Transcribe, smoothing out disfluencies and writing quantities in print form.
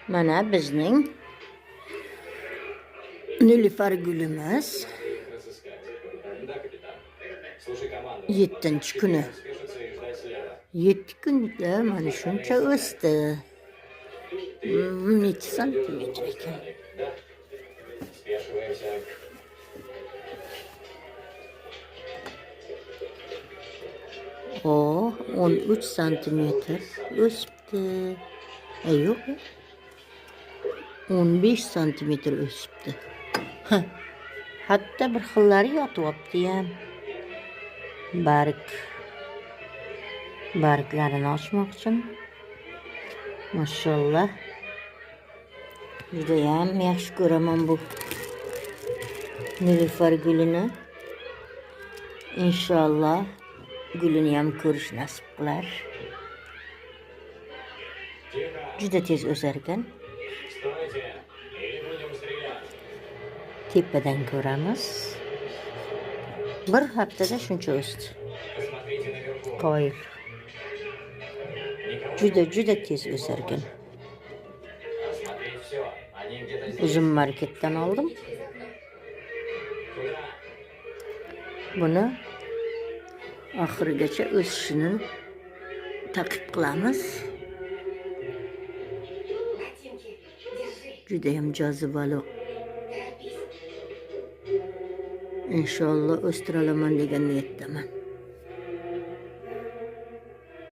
Mana bizning Nilufar gulimiz 7-kuni. 7 kunda mana shuncha o'sdi. Necha santimetr ekan? O, 13 santimetr o'sibdi. Yo'q. 15 santimetr o'sibdi. Hatto bir xillari yotyapti ham. Barglarini ochmoq uchun. Mashallah. Judayam yaxshi ko'raman bu Nilufar gulini. Inshaalloh gulini ham ko'rish nasib qilar. Juda tez o'sar ekan. Tepadan ko'ramiz. Bir haftada shuncha o'sdi. Qoyil. Juda juda tez o'sar ekan. Uzum marketdan oldim. Buni oxirigacha o'sishini taqib qilamiz. Juda ham jozibali. Inshaalloh o'stirolaman degan niyatdaman.